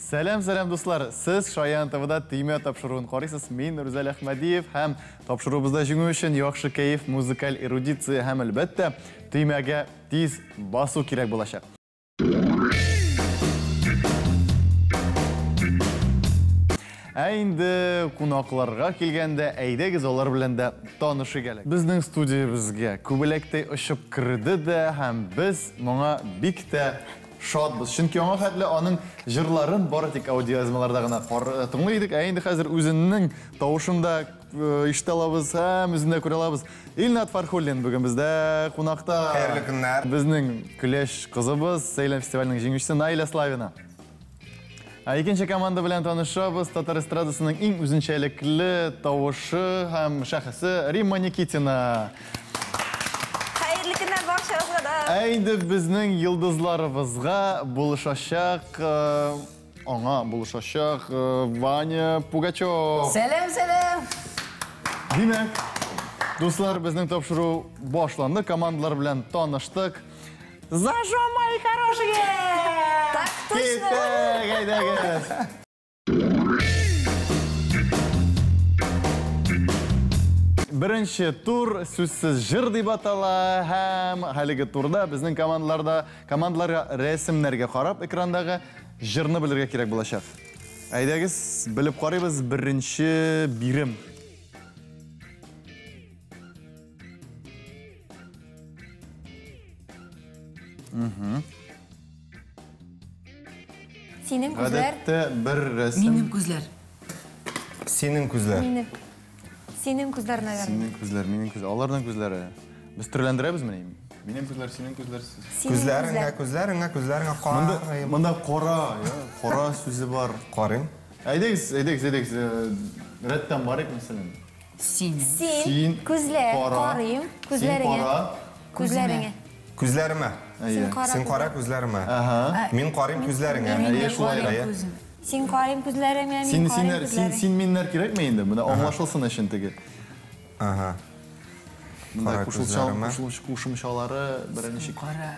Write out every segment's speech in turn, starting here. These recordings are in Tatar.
Сәлам, сәлам, дуслар! Сез Шаян ТВда Төймә тапшыруын карыйсыз. Мин Рүзәл Әхмәдиев һәм тапшыруыбызда җиңү өчен яхшы кәеф, музыкаль эрудиция һәм, әлбәттә, төймәгә тиз басу кирәк булачак. Ә инде кунакларга килгәндә, әйдәгез алар белән дә танышыйк әле. Безнең студиябезгә күбәләктәй очып керде дә һәм без моңа бик тә шатбыз. Чөнки аңа хәтле аның җырларын бары тик аудиоязмаларда гына тыңлый идек, ә инде хәзер үзенең тавышын да ишетә алабыз һәм үзен дә күрә алабыз. Илнат Фархуллин бүген бездә кунакта. Хәерле көннәр. Безнең көләч кызыбыз, Сәйлән фестиваленең җиңүчесе Наилә Славина. Ә икенче команда белән танышабыз. Татар эстрадасының иң үзенчәлекле тавышы һәм шәхесе Римма Никитина. Хәерле көннәр барчагызга да. Ә инде безнең йолдызларыбызга булышачак, аңа булышачак Ваня Пугачев. Сәлам, сәлам. Димәк, дуслар, безнең тапшыру башланды. Командалар белән таныштык. Зажжем, мои хорошие! Так точно! Киттек, әйдәгез! Беренче тур сүзсез җыр дип атала һәм әлеге турда безнең командаларда командаларга рәсемнәргә карап экрандагы җырны белергә кирәк булачак. Әйдәгез, белеп карыйбыз беренче бирем. Синең күзләр. Гадәттә бер рәсем. Минем күзләр. Синең күзләр. Минем. Синең күзләр, наверное. Синең күзләр, минем күзләр. Аларның күзләре. Без төрләндерәбезмени? Минем күзләр, синең күзләр. Синең Күзләреңә, күзләр. күзләреңә, күзләреңә Монда, карыйм. монда кара, я, кара сүзе бар. Карыйм. Әйдәгез, әйдәгез, әйдәгез. Рәттән барыйк, мәсәлән. Синең. Син, Син, күзләр, кара. карыйм, Син күзләреңә. кара. Күзләреңә. Күзләремә. Әйе. Син кара. Син кара күзләремә. Ага. Мин карыйм күзләреңә. Әйе, шулай. Әйе. Күзем. Син карыйм күзләреңә, мин Син, карыйм синнәр, син, күзләреңә. син миннәр кирәкме инде? Менә аңлашылсын өчен теге. Ага. Монда Кара кушылча, күзләремә. кушылучы кушымчалары берәр ничек Кара.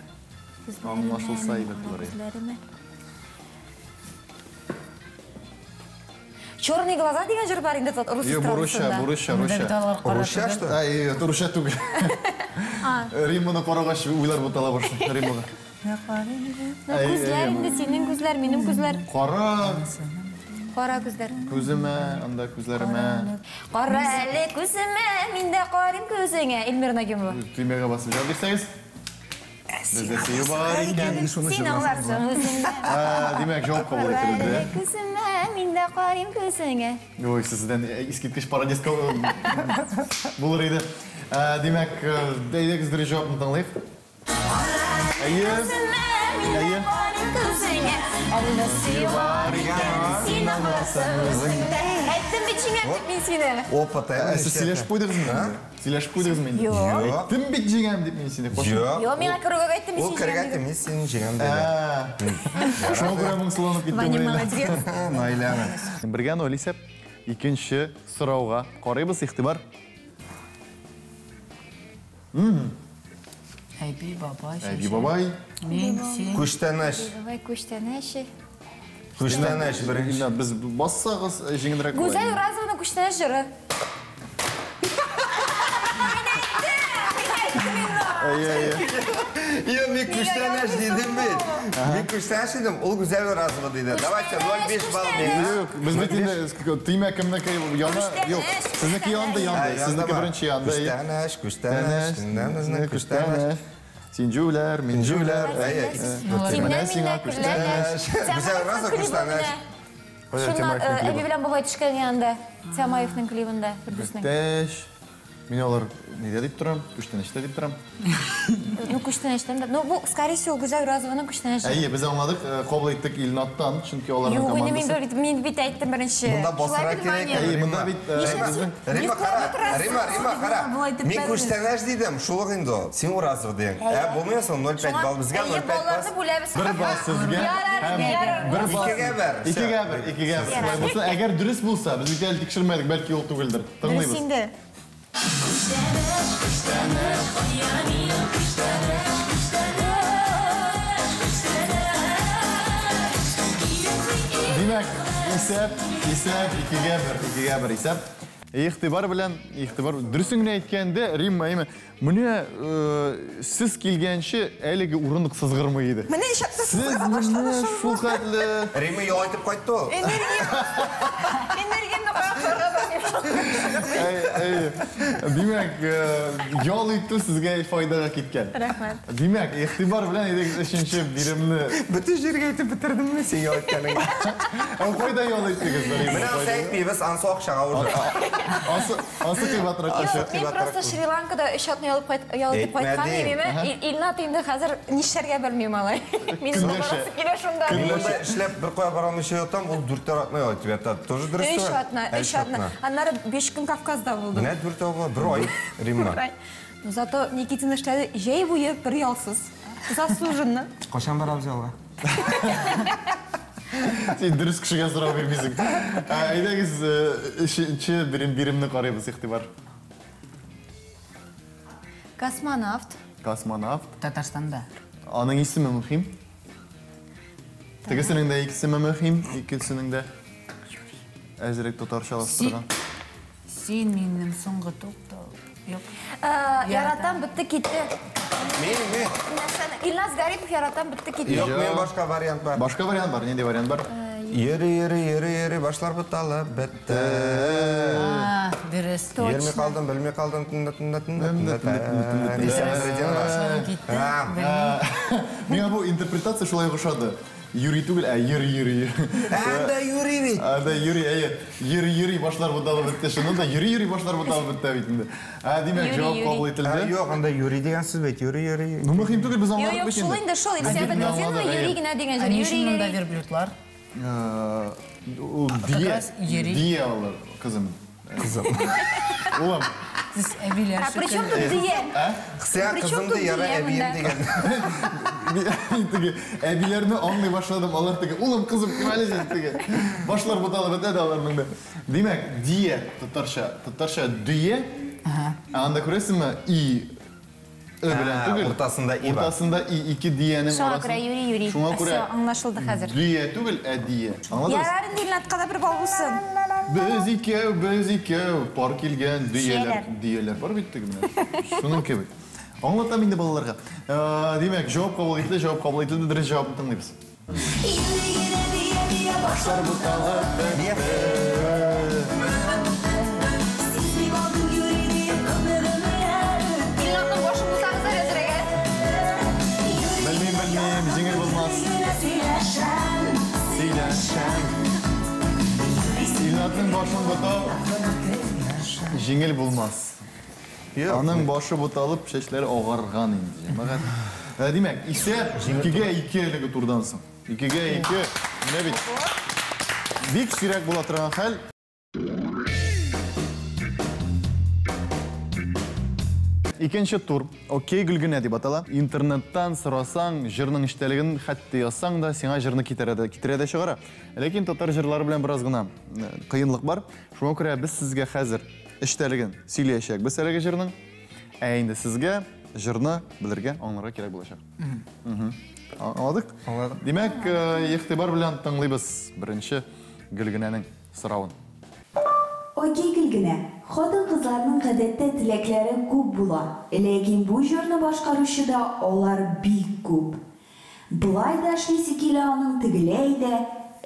аңлашылса әйбәт булыр иде. Күзләремә. Черные глаза дигән җыр бар инде рус Юк, бу русча, эстрадасында. бу русча, Монда бит русча. алар кара Русча, түгел. что? Әй, русча түгел. Римманы карагач уйлар бутала башлый Риммага. Менә карыйм. Ну, күзләр инде синең күзләр, минем күзләр. Кара Кара күзләр. күземә, анда күзләремә. Кара әле күземә, мин дә карыйм күзеңә. Эльмира Нагимова. Төймәгә басып җавап бирсәгез. Бездә сөю бар икән. Син аңларсың үзеңдә. Димәк, җавап кабул Кара әле ителде. күземә, мин дә карыйм күзеңә. Ой, сездән искиткеч пародист булыр иде. Димәк, әйдәгез дөрес җавапны тыңлыйк. Әйе. Күземә, мин дә Әйе. карыйм күзеңә. Әллә сөю бар икән, син аңларсың үзеңдә. Әйттем бит җиңәм дип мин сине. Опыт, Ә сез сөйләшеп куйдыгызмы инде? Сөйләшеп куйдыгызмы инде? Юк. Әйттем бит җиңәм дип мин сине. Юк. Юк, миңа керүгә әйттем мин Ул сине кергән җиңәм дип. мин сине җиңәм диде. Шуңа күрә моңсуланып киттем. Ваня Наилә. молодец. Наиләне. Бергә ноль исәп. Икенче сорауга карыйбыз, игътибар. Әби, бабай. Әби бабай. Мин, син. Күчтәнәч. Давай күчтәнәч. Күчтәнәч беренче. Илнат, без бассагыз җиңелрәк була. Гүзәл Уразованың күчтәнәч җыры. Әйе, әйе. Йо, мин күчтәнәч дидем бит. Мин күчтәнәч дидем, ул Гүзәл Уразова диде. Давайте 0,5 балл миңа. Юк, без бит инде төймә кемнеке яна, юк. Сезнеке янды, янды. Сезнеке беренче янды. Күчтәнәч, күчтәнәч, күчтәнәч, күчтәнәч. Син җүләр, мин җүләр. Әйе. Менә сиңа күчтәнәч. Гүзәл Уразова күчтәнәч. Шуннан әби белән бабай төшкән янында. Тямаевның клибында, Фирдүснең. Күчтәнәч. Мин алар нидә дип торам? Күчтәнәчтә дип торам. Ну, күчтәнәчтән дә. Ну, бу, скорее всего, Гүзәл Уразованың күчтәнәче. Әйе, без аңладык, кабул иттек Илнаттан, чөнки аларның Юк, инде мин командасы. бит мин бит әйттем беренче. Монда басырга Шулай бит, кирәк. Ваня? Әйе, монда бит безнең Рима кара, Рима, Рима кара. Мин күчтәнәч дидем, шул ук инде ул. Син Уразова дидең. Ә булмый соң 0,5 балл безгә Әйе, 0,5 балларны бас. бүләбез. Бер балл сезгә Ярар, һәм ярар. бер балл Икегә бер. Икегә бер, икегә бер. Шулай булса, әгәр дөрес булса, без бит әле тикшермәдек, бәлки ул түгелдер. Дөрес Тыңлыйбыз. инде. Исәп, исәп, 2-1, 2-1 исәп. Игътибар белән, игътибар. Дөресен генә әйткәндә, Римма, әйме, менә сез килгәнче әлеге урындык сызгырмый иде. Менә ничек Сез менә шул хәтле. Римма ял итеп кайтты ул. Энергияне каякларга белмим. Әй, димәк, ял итү сезгә файдага киткән. Рәхмәт. Димәк, игътибар белән әйдәгез өченче биремне. Бөтен җиргә әйтеп бетердемме син ял иткәнеңне? Ә кайда ял иттегез, Римма? Менә ансы әйтмибез, ансы акчага уже. Ансы кыйбатрак акча. Мин просто Шри-Ланкада 3 атна ял итеп кайткан идем. Илнат инде хәзер нишләргә белмим алай. Минем барасы килә шунда. Мин монда эшләп бер кая бара алмыйча ятам, ул 4 атна ял итеп ята. Тоже дөрес түгел. 3 атна, 3 атна. Аннары 5 көн Кавказда булдым. Менә 4 айга бер ай, Римма. Но зато Никитин эшләде җәй буе бер ялсыз. Заслуженно. Кайчан барабыз ялга? Син дөрес кешегә сорау бирмисең. Әйдәгез, өченче биремне карыйбыз, игътибар. Космонавт. Космонавт. Татарстанда. Аның исеме мөһим. Тегесенең дә исеме мөһим, икесенең дә. Әзерәк татарчалаштырган. Син минем соңгы туктау. Юк. Яратам бетте китте. Мин, мин. Илназ Гарипов яратам бетте китте. Юк, мин башка вариант бар. Башка вариант бар, нинди вариант бар? Йөри, йөри, йөри, йөри, башлар буталып бетте. Дөрес. Йөрми калдым, белми калдым, тында, тында, тында, тында, тында. Миңа бу интерпретация шулай ошады. Юри түгел, ә йөри, йөри. Анда юри бит. Анда юри, әйе. Йөри, йөри, башлар буталып бетте. Шуннан да йөри, йөри, башлар буталып бетте бит инде. Ә, димәк, җавап кабул ителде. Юк, анда юри дигән сүз бит, йөри, йөри. Ну, мөһим түгел, без аңладык бит инде. Юк, шул инде, шул. Илсөя Бәдретдинова йөри генә дигән җыр. Ни өчен монда верблюдлар? Ул дия. Дия алар, кызым. Кызым. Улым. Сез әбиләр А при чем тут дия? Сен кызым да яра әбием дигән. Теге әбиләрне аңлый башладым, алар теге улым, кызым, кем әле син теге. Башлар буталып бетә дә аларның да. Димәк, дия татарча, татарча дөя. Ә анда күрәсеңме, и Ö белән түгел. Уртасында и бар. Уртасында и, ике диянең Шуңа арасында. күрә юри, юри. Шуңа күрә аңлашылды хәзер. Дөя түгел, ә дия. Аңладыгыз? Ярар инде Илнатка да бер бал булсын. Без икәү, без икәү, пар килгән дөяләр, дөяләр бар бит теге менә. Шуның кебек. Аңлатам инде балаларга. Димәк, җавап кабул ителде, җавап кабул ителде, дөрес җавапны тыңлыйбыз. Башлар буталып бетте. Илнатның башын бутагыз әле әзерәк. Белмим, белмим, җиңел булмас. Сөйләшәм. Илнатның башын бутау җиңел булмас. Аның башы буталып, чәчләре агарган инде, җәмәгать. Димәк, исәп 2-2 әлеге турдан соң. 2-2. Менә бит. Бик сирәк була торган хәл. Икенче тур. Окей, Гөлгенә дип атала. Интернеттан сорасаң, җырның эчтәлеген хәтта язсаң да, сиңа җырны китерә дә, китерә дә чыгара. Ләкин татар җырлары белән бераз гына кыенлык бар. Шуңа күрә без сезгә хәзер эчтәлеген сөйләячәкбез әлеге җырның. Ә инде сезгә җырны белергә, аңларга кирәк булачак. Аңладык? Аңладык. Димәк, игътибар белән тыңлыйбыз беренче Гөлгенәнең соравын. Окей, Гөлгенә. Хатын-кызларның гадәттә теләкләре күп була. Ләкин бу җырны башкаручы да алар бик күп. Былай да эшлисе килә аның, тегеләй дә,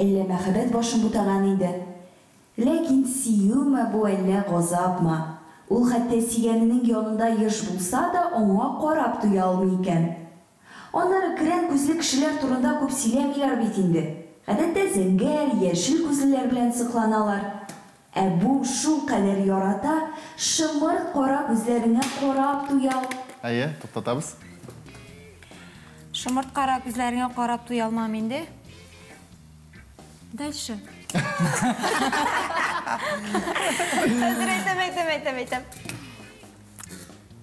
әллә мәхәббәт башын бутаган инде. Ләкин сөюме бу, әллә газапмы? Ул хәтта сөйгәненең янында еш булса да, аңа карап туя алмый икән. Аннары керән күзле кешеләр турында күп сөйләмиләр бит инде. Гадәттә зәңгәр, яшел күзлеләр белән сокланалар. Ә бу шул кадәр ярата, шымырт кара күзләренә карап туя. Әйе, туктатабыз. Шымырт кара күзләренә карап туя алмам инде. Дальше. Хәзер әйтәм, әйтәм, әйтәм, әйтәм.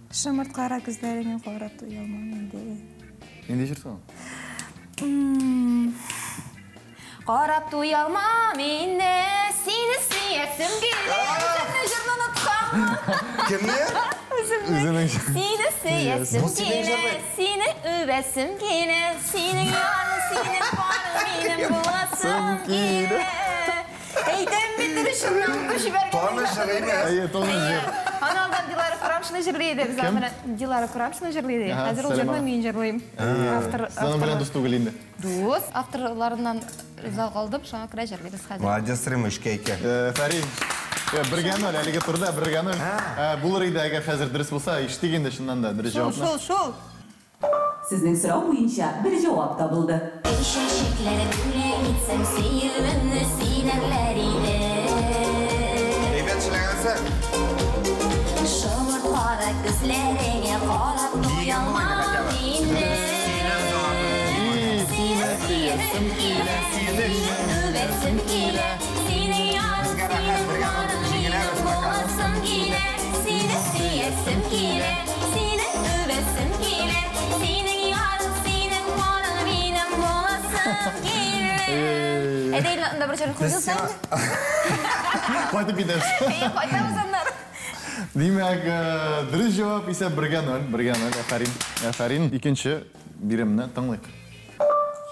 Шымырт кара күзләренә карап туя алмам инде. Нинди җыр соң? Карап туя алмам инде, сине сөясем килә. Үземнең җырны онытканмын. Кемне? Үзенең Сине сөясем килә, сине үбәсем килә, синең ярың, синең парың минем буласым килә. Әйтәм бит, дөрес җырны җибәргән. Таныш җыр имеш. Әйе, таныш җыр. Аны алдан Дилара Курамшина җырлый иде. Без аны Дилара Курамшина җырлый иде. Хәзер ул җырны мин җырлыйм. Автор. Сез аның белән дус түгел инде. Дус. Авторларыннан ризалык алдым, шуңа күрә җырлыйбыз хәзер. Молодец, Рима, эшкә икән. Фәрин. 1-0, әлеге турда 1-0. Булыр иде, әгәр хәзер дөрес булса, ишетик инде чыннан да дөрес җавапны. Шул, шул. Сезнең сорау буенча бер җавап табылды. Чәчәкләр бүләк итсәм, сөюемне сөйләрләр иде. Әйбәт эшләгәнсең. Шомырт кара күзләреңә карап туялмам инде. Сине сөясем килә, сине үбәсем килә, синең ярың, синең барың минем буласым килә. Сине сөясем килә, сине үбәсем килә, синең ярың, синең барың минем буласым килә. Әйдә, Илнатны да бер җырын куйсаң. Кайтып китәбез. Әйе, кайтабыз аннары. Димәк, дөрес җавап исә 1-0, 1-0. Афәрин. Афәрин. Икенче биремне тыңлыйк.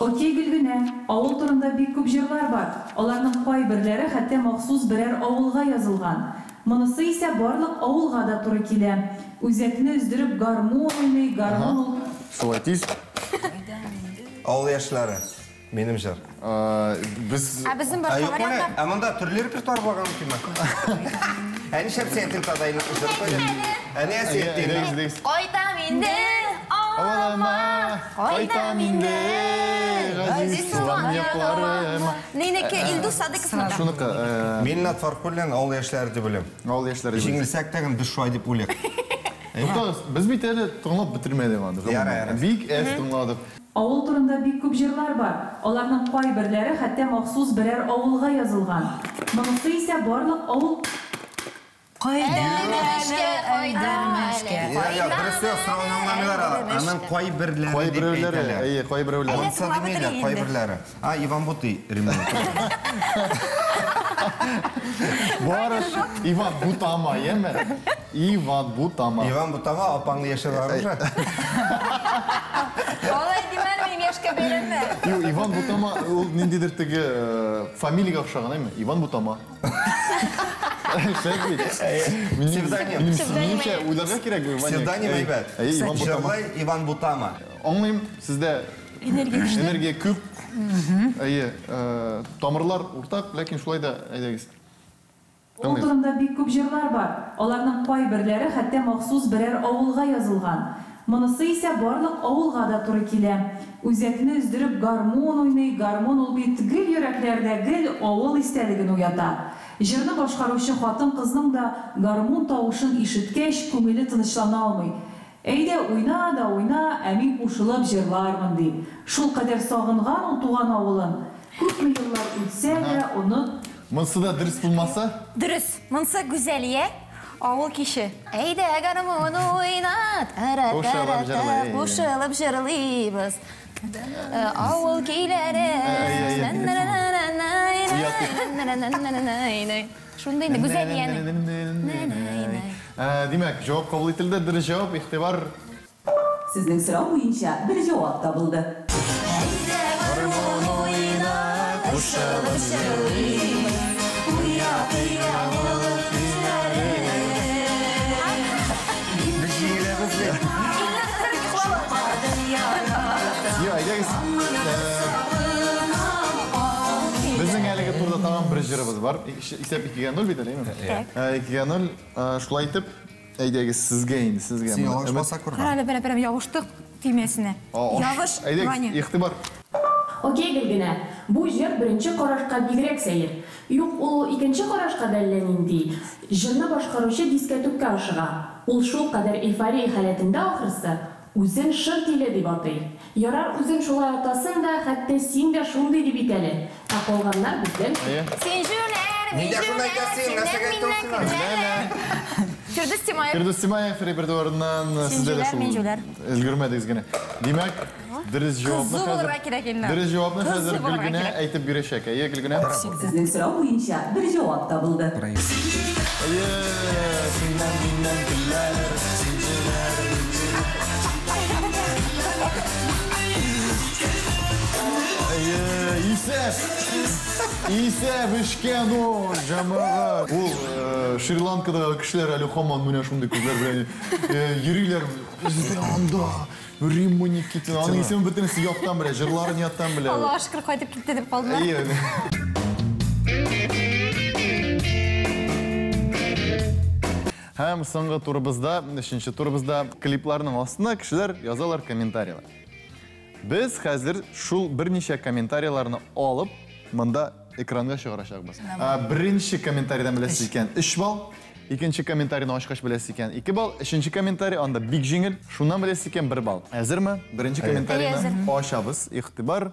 Окей, Гөлгенә, авыл турында бик күп җырлар бар. Аларның кайберләре хәтта махсус берәр авылга язылган. Монысы исә барлык авылга да туры килә. Үзәкне өздереп гармун уйный, гармун ул. Шулай тиз. Авыл яшьләре. Минем җыр. Без Ә безнең башка вариантлар. Ә монда төрле репертуар булган мөмкинме? Ә нишләп син тында инде җыр куйдың? Ә ни син тында? Кайтам инде авылыма, кайтам инде газиз туган якларыма. Нинеке Илдус Садыков монда. Шуныкы. Мин Фархуллин авыл яшьләре дип уйлыйм. Авыл яшьләре. Җиңелсәк тә без шулай дип уйлыйк. Туктагыз, без бит әле тыңлап бетермәдек аны. Ярар. Бик әз тыңладык. Авыл турында бик күп җырлар бар. Аларның кайберләре хәтта махсус берәр авылга язылган. Монысы исә барлык авыл. Кайда мәшкә? Юк, дөрес сорауны аңламыйлар алар. Аның кайберләре дип әйтәләр. Әйе, кайберәүләре. Монысы димиләр, кайберләре. А, Иван Бутый, Римма. Барыш, Иван Бутама, яме? Иван Бутама. Иван Бутама апаңны яшәп барыр. Алай димән, минем яшькә бәйләнмә. Юк, Иван Бутама ул ниндидер теге фамилиягә охшаган, әйме? Иван Бутама. Шәп бит. Псевдоним. Минемчә, уйларга кирәк бу, Ваня. Псевдоним әйбәт. Әйе, Иван Бутама. Җырлый Иван Бутама. Аңлыйм, сездә энергия күп. Әйе, тамырлар уртак, ләкин шулай да әйдәгез. Авыл турында бик күп җырлар бар. Аларның кайберләре хәтта махсус берәр авылга язылган. Монысы исә барлык авылга да туры килә. Үзәкне өздереп гармун уйный, гармун ул бит гел йөрәкләрдә, гел авыл истәлеген уята. Җырны башкаручы хатын-кызның да гармун тавышын ишеткәч, күңеле тынычлана алмый. Әйдә, уйна да уйна, ә мин кушылып җырлармын, ди. Шул кадәр сагынган ул туган авылын. Күпме еллар үтсә дә, оныт. Монысы да дөрес булмаса? Дөрес. Монысы Гүзәлия, авыл киче. Әйдә, гармун уйна, тара-тара-та, кушылып җырлыйбыз. Авыл көйләре. Шундый инде Гүзәлияне. Димәк, җавап кабул ителде. Дөрес җавап, игътибар. Сезнең сорау буенча бер җавап табылды. Әйдә, гармун уйна, кушылып җырлыйбыз. Уятыйк авыл көйләре. Без җиңеләбез бит. Юк, әйдәгез. Безнең әлеге турда тагын бер җырыбыз бар. Исәп 2-0 бит әле, әйеме? 2-0. Шулай итеп, әйдәгез сезгә инде, сезгә. Син ялгыш баса күрмә. Кара әле, бер-бер ябыштык төймәсенә. Ябыш, Әйдәгез, игътибар. Окей, Гөлгенә, бу җыр беренче карашка бигрәк сәер. Юк, ул икенче карашка да әллә нинди. Җырны башкаручы дискәтүккә ашыга. Ул шул кадәр эйфория халәтендә ахрысы, үзен шыр тиле дип атый. Ярар, үзен шулай атасын да, хәтта син дә шундый дип ит әле. Ә калганнар бездән. Син җүләр, мин җүләр, синнән миннән көләләр. Фирдүс Тимаев. Фирдүс Тимаев репертуарыннан сездә дә шул. Мин җүләр. Өлгермәдегез генә. Димәк, дөрес җавапны хәзер. Дөрес җавапны хәзер Гөлгенә әйтеп бирәчәк. Әйе, Гөлгенә. Сезнең сорау буенча бер җавап табылды. Әйе, синнән миннән көләләр. Син җүләр, мин җүләр. Әйе, исәп. Исәп өчкә ноль, җәмәгать. Ул Шри-Ланкадагы кешеләр әле һаман менә шундый күзләр белән йөриләр. Бездә анда Римма Никитина. Аның исемен бөтенесе яттан белә, җырларын яттан белә. Аллаһка шөкер, кайтып китте дип калдылар. Әйе. Һәм соңгы турыбызда, өченче турыбызда клипларның астына кешеләр язалар комментарийлар. Без хәзер шул берничә комментарийларны алып, монда экранга чыгарачакбыз. Беренче комментарийдан беләсез икән, 3 балл. Икенче комментарийны ачкач беләсез икән, 2 балл. Өченче комментарий анда бик җиңел. Шуннан беләсез икән, 1 балл. Әзерме? Беренче комментарийны ачабыз. Игътибар.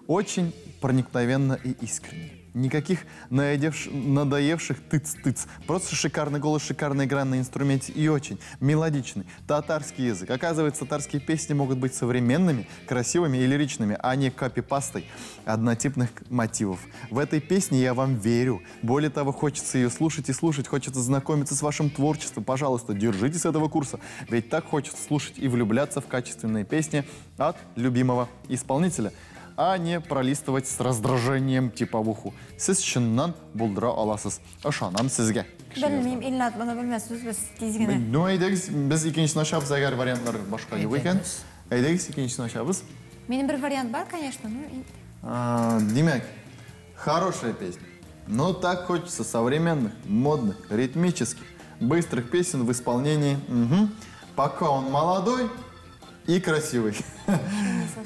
Очень проникновенно и искренне. Никаких надоевших тыц-тыц. Просто шикарный голос, шикарная игра на инструменте и очень мелодичный татарский язык. Оказывается, татарские песни могут быть современными, красивыми и лиричными, а не копипастой однотипных мотивов. В этой песне я вам верю. Более того, хочется ее слушать и слушать, хочется знакомиться с вашим творчеством. Пожалуйста, держитесь этого курса, ведь так хочется слушать и влюбляться в качественные песни от любимого исполнителя, а не пролистывать с раздражением типовуху. Сез чыннан булдыра аласыз. Ышанам сезгә. Белмим, Илнат, моны белмәс, без тиз генә. Ну, әйдәгез, без икенчесен ачабыз, әгәр вариантлар башка юк икән. Әйдәгез, икенчесен ачабыз. Минем бер вариант бар, конечно. Димәк, хорошая песня. Но так хочется современных, модных, ритмических, быстрых песен в исполнении. Пока он молодой и красивый.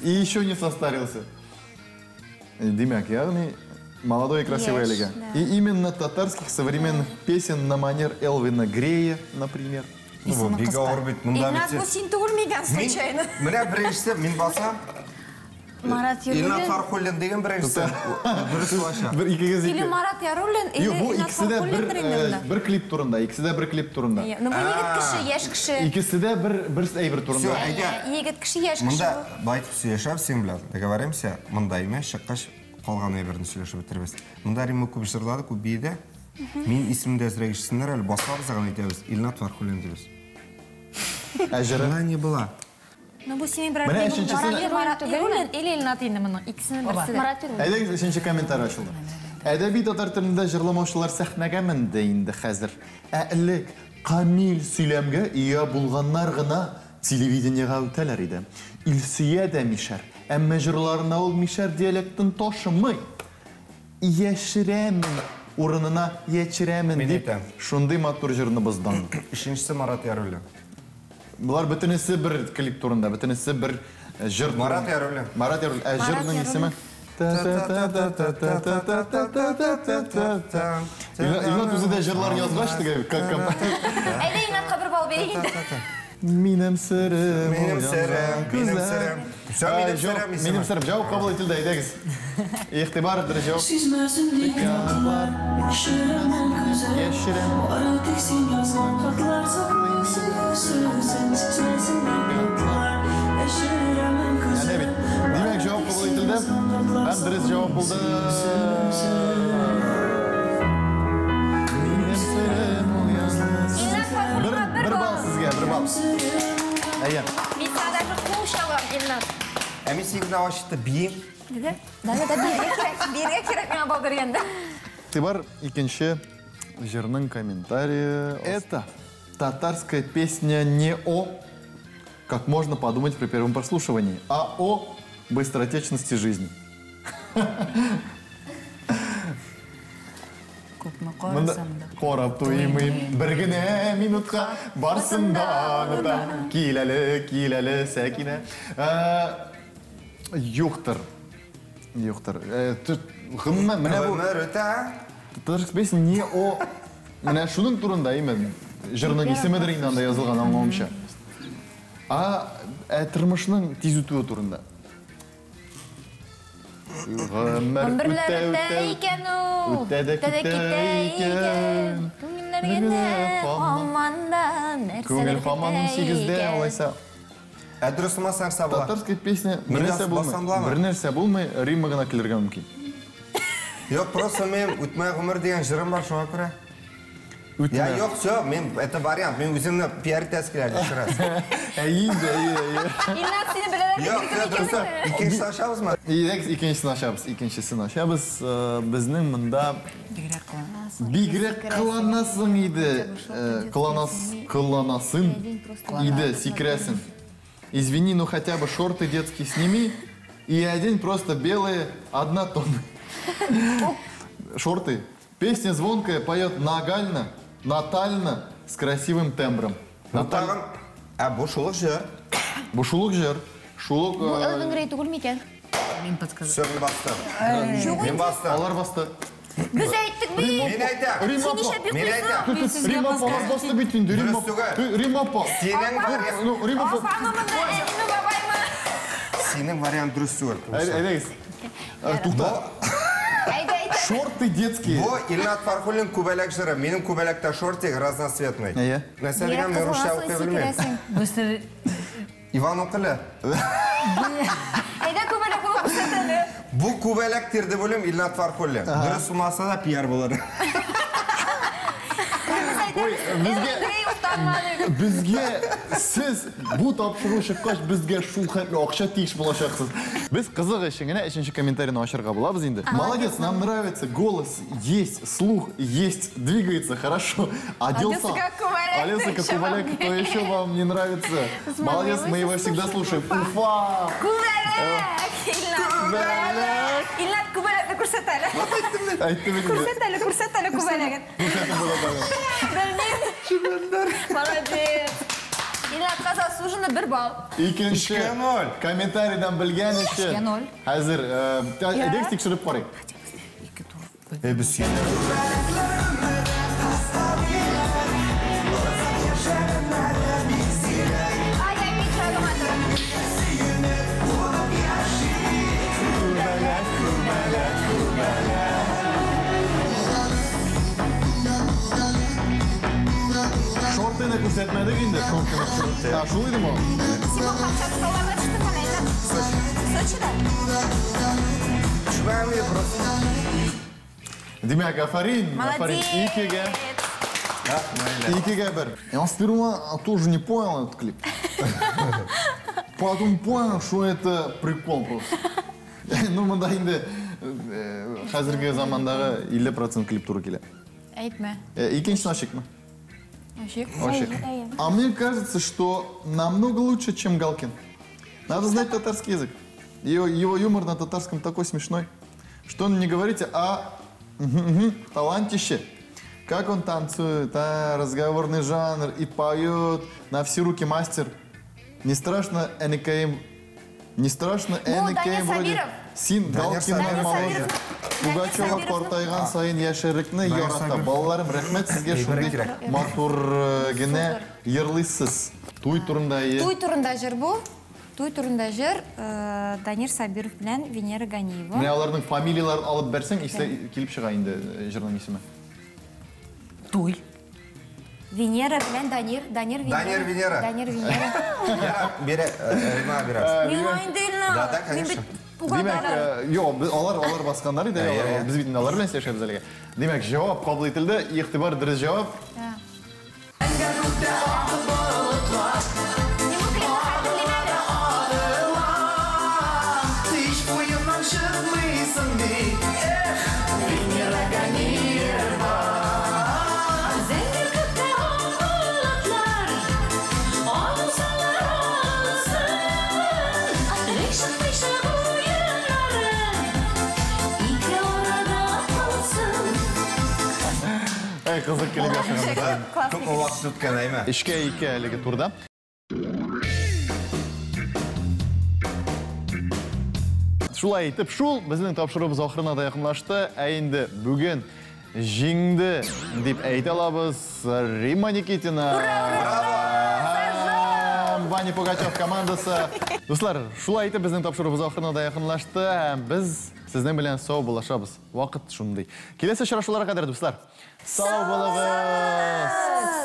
И еще не состарился. Димәк, ягъни молодой и красивый әлегә. И именно татарских современных песен на манер Элвина Грея, например. Бик авыр бит, монда бит. Илнат, бу син түгел микән, случайно? Менә беренчесе мин басам. Марат Яруллин. Илнат Фархуллин дигән беренчесе. Дөрес булачак. Бер икегез ике. Или Марат Яруллин, или Илнат Фархуллин инде. Бер клип турында, икесе дә бер клип турында. Ну, бу егет кеше, яшь кеше. Икесе дә бер бер әйбер турында. Егет кеше, яшь кеше. Монда былай итеп сөйләшәбез синең белән. Договоримся, монда имә чыккач калган әйберне сөйләшеп бетербез. Монда Римма күп җырлады, күп биеде. Мин исемдә әзрәк ишетсеннәр әле, басабыз гына әйтәбез. Илнат Фархуллин дибез. Ә җыры? Была не была. Ну, бу синең берәр Марат Яруллин или Илнат инде моның икесенең берсе. Марат Яруллин. Әйдәгез, өченче комментарий ачылды. Әдәби татар телендә җырламаучылар сәхнәгә менде инде хәзер. Ә элек камил сөйләмгә ия булганнар гына телевидениегә үтәләр иде. Илсөя дә мишәр, әмма җырларына ул мишәр диалектын ташымый. Яшерәмен урынына ячерәмен дип шундый матур җырны боздан. Өченчесе Марат Яруллин. Булар бөтенесе бер клип турында, бөтенесе бер җыр. Марат Яруллин. Марат Яруллин. Ә җырның исеме? Илнат үзе дә җырлар язгач, теге Әйдә, Илнатка бер балл бирик инде. Минем серем, минем серем, минем серем. Всё, минем серем исеме. Минем серем. Җавап кабул ителде, әйдәгез. Игътибар, дөрес җавап. Сизмәсен дип ятлар, яшерәмен күзем. Яшерәм. Бары тик син язган хатлар саклый сүзен. Сизмәсен дип ятлар, яшерәмен күзем. Әнә бит. Димәк, җавап кабул ителде. Һәм дөрес җавап булды. Минем серем ул язган. Бер балл сезгә, бер балл. Әйе. Мин сиңа даже кул чалам, Илнат. Ә мин сине генә ачты бием. Диде? Да, да, биргә кирәк, биргә кирәк миңа балл биргәндә. Игътибар, икенче җырның комментарие. Это татарская песня не о, как можно подумать при первом прослушивании, а о быстротечности жизни. Күпме карасам да. Карап туймыйм, бер генә минутка барсын да онытам. Кил әле, кил әле, Сәкинә. Юктыр. Юктыр. Гомумән, менә бу Гомер үтә. Татарская песня не о... Менә шуның турында именно. Җырның исемедер инде анда язылган, аңлавымча. Ә тормышның тиз үтүе турында. Гомер Гомерләр үтә икән ул. Үтә дә китә икән. Күңелләр генә һаман да нәрсәләр Күңел һаман 18-дә, алайса. Ә дөрес булмаса нәрсә була? Татарская песня бер нәрсә булмый. Бер нәрсә булмый, Римма гына килергә мөмкин. Юк, просто минем Үтмә гомер дигән җырым бар, шуңа күрә. Я, юк, все, мин, это вариант, мин үземне пиар итәсе килә, еще раз. Әйе инде, әйе, әйе. Илнат, сине беләләр Юк, все, дөрес. Икенчесен ачабызмы? Әйдәгез, икенчесен ачабыз, икенчесен ачабыз. Безнең монда Бигрәк кыланасың. Бигрәк кыланасың иде. Кыланас, кыланасың иде, сикерәсең. Извини, ну хотя бы шорты детские сними и одень просто белые однотонные. Шорты. Песня звонкая, поет нагально, натально, с красивым тембром. Бу тагын, ә бу шул ук җыр. Бу шул ук җыр. Шул ук... Бу Элвин Грей түгел микән? Мин подсказал. Все, мин бастым. Мин бастым. Алар басты. Без әйттек бит. Мин әйтәм. Рима Син нишләп Мин йоклыйсың? әйтәм. Рима апа басты бит инде. Рима Дөрес түгел. Рима апа. Синең вариант, Ну, Рима апа. Апамы монда, әниме, бабаймы? синең вариант дөрес түгел. Әйдәгез. Тукта. Әйдә, әйдә. Шорты детские. Бу Илнат Фархуллин күбәләк җыры. Минем күбәләктә шортик разноцветный. Әйе. Нәрсә дигән, мин русча укый белмим. Быстро. Иван укылы. Әйдә, күбәләк булып күрсәт әле. Бу күбәләк тирде бүлем Илнат Фархуллин. Дөрес булмаса да пиар булыр. Ой, безгә Грей уфтанмады. безгә сез бу тапшыру чыккач безгә шул хәтле акча тиеш булачаксыз. Без кызык өчен генә өченче комментарийны ачарга булабыз инде. Молодец, нам нравится, голос есть, слух есть, двигается хорошо. Оделся. Оделся как кубаляк, Оделся как еще вам кубаляк, кто еще вам не нравится? Молодец, мы его всегда слушаем. Уфа! Күбәләк! Илнат. Күбәләк! Илнат, күбәләкне күрсәт әле. Әйттем инде. Күрсәт әле, күрсәт әле күбәләген. Күрсәтеп була тагын. Белмим. Молодец. Илнатка заслуженно 1 балл. Икенче 3-0. комментарийдан белгән өчен. 3-0. Хәзер, әйдәгез тикшереп карыйк. Ике тур. Эй, без сине. Ай, я мин чагым атырым. Шортыны күрсәтмәдек инде, шортыны. А, шул идеме ул? Син бу Камчаткаларда төштең әле, Илнат? Сочида? Төшмәгән просто. Димәк, афарин, афарин. Молодец. Икегә, икегә бер. Я сперва тоже не понял этот клип. Потом понял, что это прикол просто. Ну, монда инде хәзерге замандагы 50% клип туры килә. Әйтмә. Икенчесен ачыкмы? Ачык. Ачык. А мне кажется, что намного лучше, чем Галкин. Надо знать татарский язык. Его юмор на татарском такой смешной, что он не говорите, а талантище. Как он танцует, а, разговорный жанр и поет, на все руки мастер. Не страшно НКМ, не страшно Бу НКМ Данир вроде. Сабиров. Син Данир Галкиннан Сабиров. моложе. Пугачева Сабировның- картайган саен яшәрлекне Данир ярата. Сабиров. Балаларым, рәхмәт сезгә Әйберәк шундый кирәк. матур генә йырлыйсыз. Туй турында е. Туй турында җыр бу. Туй турында җыр Данир Сабиров белән Венера Ганиева. Менә аларның фамилияларын алып берсең, истә килеп чыга инде җырның исеме. Туй. Венера белән Данир, Данир Венера. Данир Венера. Данир Венера. Бирә, Рима бирә. Миңа инде Илнат. Да, да, Мин конечно. бит Пугадара. Димәк, юк, алар басканнар иде, Әйе, әйе. без бит инде алар белән сөйләшәбез әлегә. Димәк, җавап кабул ителде. Игътибар, дөрес җавап. Мин бу клипны хәтерлим әле. Һич уеннан чыкмыйсың бит. Эх, Венера Ганиева. Зәңгәр күктә ак болытлар, алсалар алсын. Гыйшык-гыйшык уеннары ике арада калсын. Әй, кызык килеп яшәгән. Күпме вакыт үткән, әйме? Өчкә ике әлеге турда. Шулай итеп, шул безнең тапшыруыбыз ахырына да якынлашты. Ә инде бүген җиңде дип әйтә алабыз Римма Никитина. Һәм Ваня Пугачев командасы. Дуслар, шулай итеп безнең тапшыруыбыз ахырына да якынлашты. Һәм без сезнең белән сау булашабыз. Вакыт шундый. Киләсе очрашуларга кадәр, дуслар. Сау булыгыз!